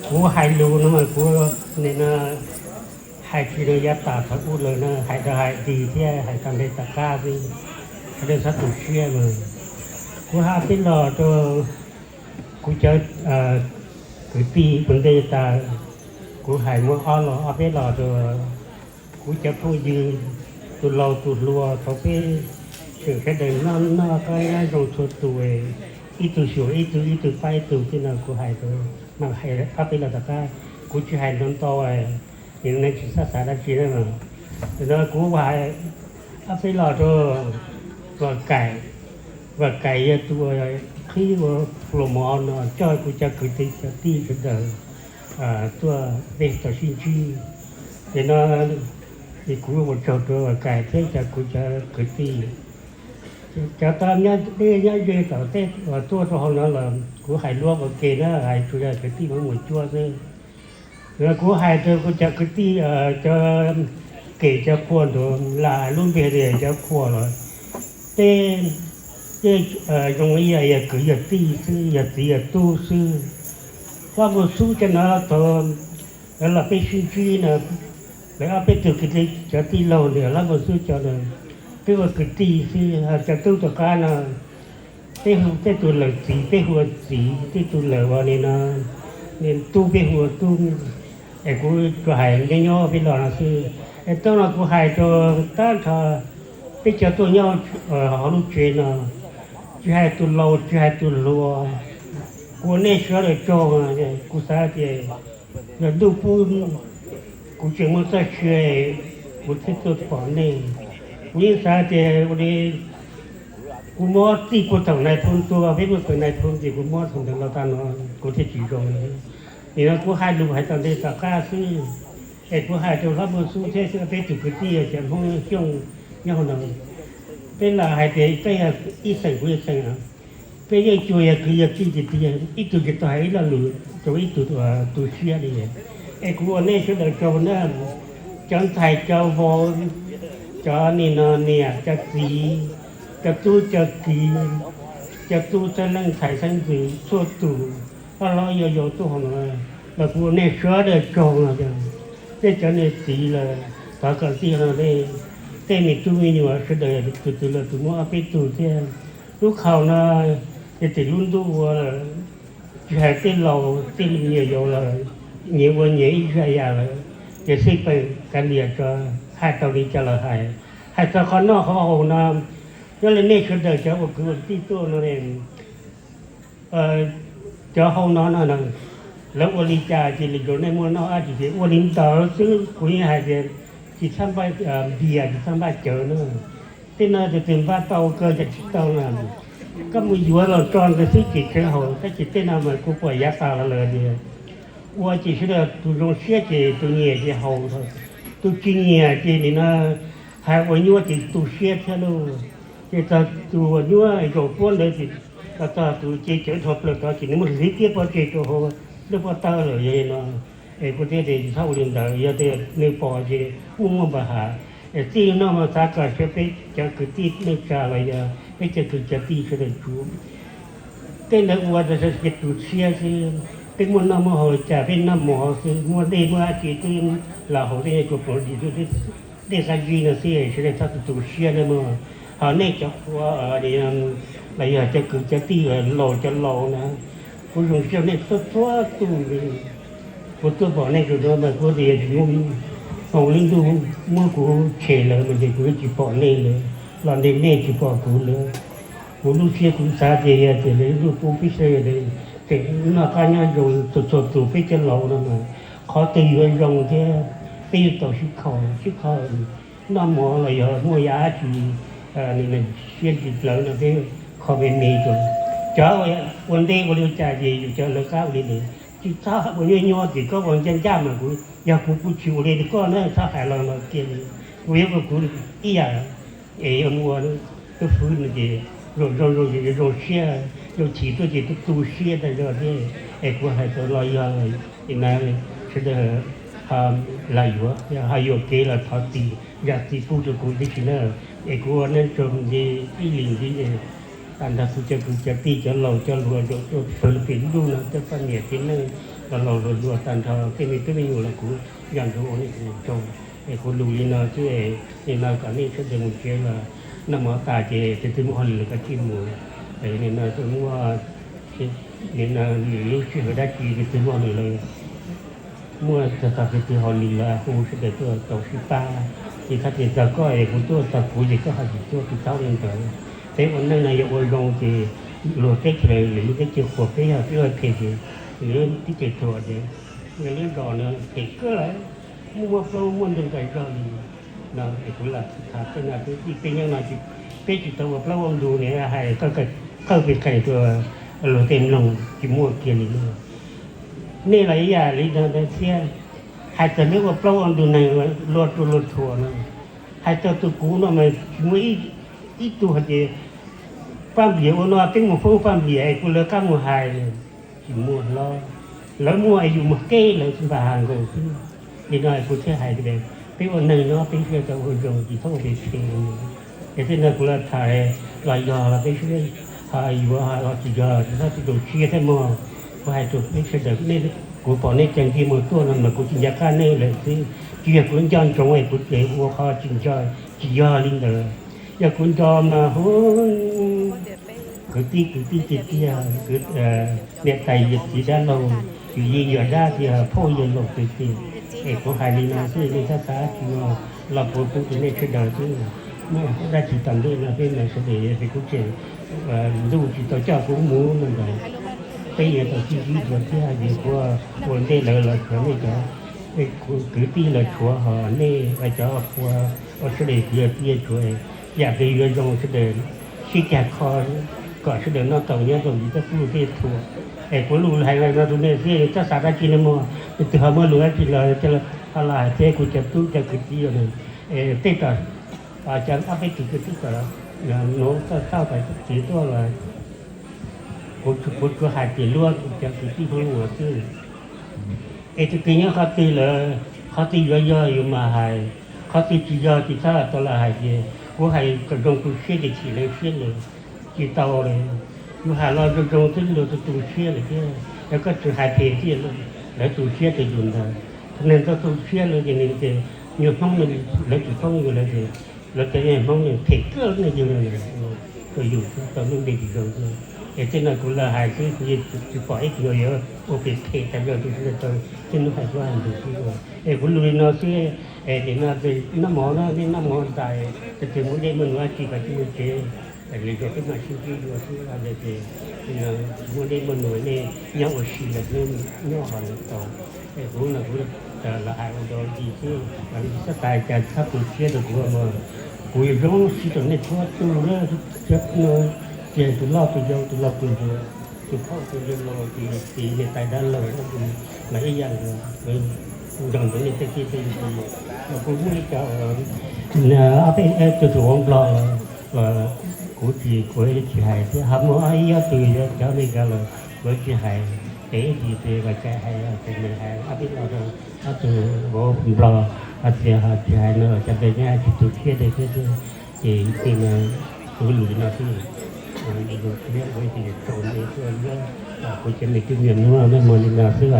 Kuv hais lus no mas kuv nim no hais tsis rau yav tas thaum ub lawm na, hais rau hais dig thiab hais tag nrho tom qab xwb, sawv daws txhob tu siab mas. Kuv hais peb los rau kuv cov kwv tij ua ntej tas, kuv hais muaj ob los ob peb los rau kuv cov phooj ywg, tus laus tus hluas, thaum peb tseem sawv daws noj noj qab nyob zoo txhua tus, ib tug xyuas ib tug, ib tug pab ib tug, tej no kuv hais rau, mas hais ob peb los tom qab, kuv tsis hais ntau ntau, nim no nej tsis txhob xav dab tsi na. Tam no kuv hais ob peb los rau Vam Kaim. Vam Kaim yog tus uas qhib ua pluas mov no coj kuv cov kwv tij cov tij sawv daws tuaj peb tau sib ntsib. Ces no ces kuv ua tsaug rau Vam Kaim thiab cov kuv cov kwv tij, cov tau nyob deb nyob ze tom tej uas tuaj rau hauv no los kuv hais luag ua ke na, hais tsuas yog kwv tij Hmoob Muas Cuab xwb. Kuv hais rau kuv cov kwv tij, cov kem cov qhua nraud, lam hais lub npe tias cov qhua los, tej, tej zoo ib yam yog kwv yog tij xwb, yog txiv yog tub xwb. Hlob Muas Xub cov no thaum lawv los peb sib ntsib no, lawv ob peb tug kwv tij cov tij laug ntawm Hlob Muas Xub cov no, twb ua kwv tij xwb. Cov tub tom qab no, peb hu tej tus lawm txiv, peb hu ua txiv, tej tus lawm uas nim no tub peb hu ua tub. Es kuv tsuas hais nyob nyob peb los no xwb. Es tub no kuv hais rau tag nrho peb cov tuaj nyob hauv lub tsev no, tsis hais tus laus tsis hais tus hluas, kuv ua nej sawv daws tsaug. Kuv xav tias yog ntuj pub kuv tseem muaj txoj sia, kuv thiaj tuaj pom nej. Kuv yeej xav tias ua li kuv muab txij puag thaum nais phoo tua, peb muaj thaum nais phoo ces kuv muab thaum ntawd los tag no kuv thiaj tsis zoo. Nim no kuv hais lus hais txog ntawm tom qab xwb, es kuv hais rau Hlob Muas Xub thiab peb tus kwv tij cov Hmoob Xyooj nyob hauv no, peb lam hais tias peb yog ib xeem kuv ib xeem, peb yeej tsuas yog kwv yog tij tiag tiag, ib tug tsis tau hais ib lo lus rau ib tug tu siab li. Es kuv ua nej sawv daws tsaug na, cov ntxhais cov vauv, cov nim no niam cov txiv, cov tub cov kiv, cov tub txheeb leej ntxhais xeeb ntxwv txhua tus, hlob hlob yau yau tuaj hauv no los kuv ua nej sawv daws tsaug no. Nej cov niam txiv los thov kom txij no tej me tub me nyuam sawv daws tus twg los tus muaj ob peb tug thiab. Lub qhaus no yog tim lub ntuj ua lawm, tsis hais tej laus tej nyias yaus los nyias ua nyias ib zaj yam lawm, ces xij peem kav liam tso, hais tau li cas los hais. Hais txog qhov noj qhov haus no, nyob li nej sawv daws cov ua kwv ua tij tuaj no, cov hau no no, lawv ua li cas ces lwm zaus nej muaj noj dab tsi ces ua li ntawd xwb. Kuv yeej hais tias tsis txhob npaj npias, tsis txhob npaj cawv na. Tej no tus twg npaj tau kawg, cov tsis tau na, koj mus yuav los tso ntawd xwb ces tseev haus. Tab sis tej no mas kuv pom yav tas los lawm tias ua ces sawv daws tus zoo siab ces tus nyiam ces haus, tus tsis nyiam ces nim no hais ua nyuaj ces tu siab thiab lauj. Ces txog tus uas nyuaj zaum puab ntawd ces, txog tus ces cawv dhau plaws tod ces nws muab hliv kiag pov tseg rau hauv lub pob tawb lawm yog li no. Es kuv thiaj tias txhob ua li ntawd, yog tias nws pom ces muaj muaj npawg hav. Es txij no mas xav kom sawv peb cov kwv tij neej tsa los yog peb cov kwv cov tij sawv daws tsum tej ntawd ua rau sawv daws tu siab xwb. Peb muaj noj muaj haus cas peb noj mov xwb, muaj dej muaj dab tsi twb los haus, tej nyuag tsuas pom dim xwb, dej qab zib no xwb, sawv daws txhob tu tu siab nawb mog. Ho nej cov qhua los yog cov kwv cov tij laus cov laus na, kuv zoo siab nej txhua txhua tus li. Kuv tuaj pom nej tsaus no mas kuv tias tsis muaj, hauv lub ntuj muab kuv tshem lawm mas ces kuv tsis pom nej lawm, los ntes nej tsis pom kuv lawm. Kuv lub siab kuv xav tias yog tias lawv lub ntuj pub peb sawv daws tseem noj qab nyob zoo txhua txhua tus peb cov laus no mas qhov twg yuav zoo thiab peb yuav tau sib kho, sib kho noj mov los yog muaj yam dab tsi siab ntsis dlawv no peb kho me me rau. Cov ua ntej ua li cas ces yus cov lawv qab ua li ntawd, tsis txhob ua nyuaj nyuaj ces koj ua ncaj ncaj mas kuv, yog kuv kuv tsis ua li koj na, txhob hais los no kiag li. Kuv yuav ua kuv ib yam es yuav mus ua tub fwb no ces zoo zoo ces zoo siab, zoo chim tuaj ces tu tu siab tag zog thiab. Es kuv hais tau los yog li na, sawv daws lam yuav, ho yuam kev los thov txim, zam txim pub rau kuv tib si na. Es kuv ua neej tsaug nti ib li nti, nrog kuv cov kwv cov tij cov laus cov hluas zaum tuaj pawg lug pem ntuj no, cov poj niam txiv neej, Los laus hluas hluas tag nrho tej me tub me nyuam los kuv nco ntsoov ua nej cov niam tsev, es kuv lus li no xwb, nim no kom nej sawv daws mus tsev los noj mov tas ces tus twg muaj hauj lwm los koj tsij mus. Nim no muaj, nim no lwm lub sij hawm dab tsi tus twg muaj hauj lwm los muaj txog tus twg hauj lwm los hu sawv daws tuaj tau sib pab. Ces txhob tias txog koj es kuv tuaj, txog kuv ces koj ho tsis tuaj, tsis txhob li ntawd. Peb ua neej no yog ua zoo ces luag teb chaws lwm lub teb chaws qhuas peb, yog peb ua phem ces lwm lub teb chaws thuam ces yog lub zos no phem kawg lawm, muaj muaj plaub muaj ntug tas zog li no. Es kuv lam tham tej no xwb, peb nyob no peb tsis tau ua plaub ua ntug ne, hais qawj pes qees rau luag tej mloog tsis muaj kiag li no. Nej los ib yam li no ntawd thiab, hais txog lub ua plaub ua ntug neeg luag rua luag thuam no, hais txog tus kuv no mas tsis muaj ib tug hais tias paj npias ua no peb mus foob paj npias es kuv lawv qab mus hais, tsis muaj hlob. Lawv muaj es yus mus qeb lawv npam has nkaus xwb. Li no kuv thiaj hais tias peb ua neeg no peb sawv daws ua zoo tsis txhob ua phem phem. Es tej no kuv los tham los yog los peb sawv daws ho yuav los tsis yog tsis txhob tu tus tshiab thiab mog. Kuv hais rau peb sawv daws, kuv pom nej cov nce mus tuaj no mas kuv tsis nco qab nej lawm xwb, tsis yog kuv nco ntsoov es kuv tseem ua qhov tsis nco, tsis yog li ntawd. Yog kuv nco mas hu kwv tij kwv tij tiag tiag, niam tais yawm txiv dab laug, yawm yij yawm dab tiag, phauj yawg laus tiag tiag. Es kuv hais li no xwb, nej txhob xav dab tsi no, los kuv pub rau nej sawv daws xwb. Muaj dab tsi tom ntej no peb mas sawv daws, kuv tseem ntuj tsis tau coj kuv mus no ntag. Peb yuav tau sib ntsib dua thiab, vim kuv ua ntej lawv los tshuav nej cov kwv tij los tshuav, ho nej cov ua sawv daws kwv tij tshuav, yam twg yuav zoo sawv daws sib cag kho kom sawv daws noj tau nyob tau, vim tej kuv tej thuam. Es kuv lus hais no rau nej xwb, txhob xav dab tsi no mog. Tus twg ho muaj lus dab tsi los ho los hais thiab, kuv cov tub cov kwv tij tej tom, cov ob peb tus kwv tij tom nuv txoj tauj tom txiv tuaj los kuv tsuas hais tias luag cov kwv tij Hmoob ua xwb. Es tus twg nyob qhov twg lawm, qhov twg yuav yog yus mas hais, qhov twg tsis yog tsis txhob tau los hais ces kuv hais kom zoo tu siab ces chim lawv siab lawm, tsis tau li. Yus hais los zoo zoo xwb luag tu tu siab lawm thiab, yog koj tseem hais phem thiab lawv tu siab rau yus ntag. Neeg txhob tu siab lawm ces nws tias nyuag Hmoob lawv tsis foob yus lawm ces lawv tias Hmoob phem kawg nej yug, rau yus tau lub npe tsis zoo xwb. Es tej no kuv lam hais xwb, kuv yeej tsis pom ib tug yuav ua phem phem tas zog rau sawv daws tau, tej hnub hais kuv hais ntug xwb. Es kuv lus li no xwb, es nim no noj mov no, nej noj mov tas, tus twg muaj dej muaj num dab tsi kom tsis mus tsev, lwm zaus peb mam sib ntsib dua xwb. Ces muaj dej muaj num nej nyob ua si los nyob ho lawm tau. Es kuv no kuv los hais ua dua ntsis xwb, txhob tas cas txhob tu siab rau kuv mas. Kuv yuav zoo siab rau nej txhua tus na, tsis hais tus loj tus yau, tus laus tus hluas, tus phauj tus yawg laus, tus yawm txiv niam tais dab laug, mas ib yam nkaus, nco ntsoov nej tej txij tej nti. Los kuv muaj ib co ob peb tus tus vauv nplog los kuv tsis, kuv tsis hais thiab, ho muaj ib ob tug cov Amelikas los kuv tsis hais, es ib txhis ces los txais hais, ces nws hais ob peb lo rau ob tug vauv nplog, hais tias ho tsis hais no los cov ntawd nyob tsis tu siab rau thiab xwb. Ces tej no kuv lus no xwb, kuv tsis tau nej tuaj, kuv cov me tub me nyuam hnub no nej mus li no xwb.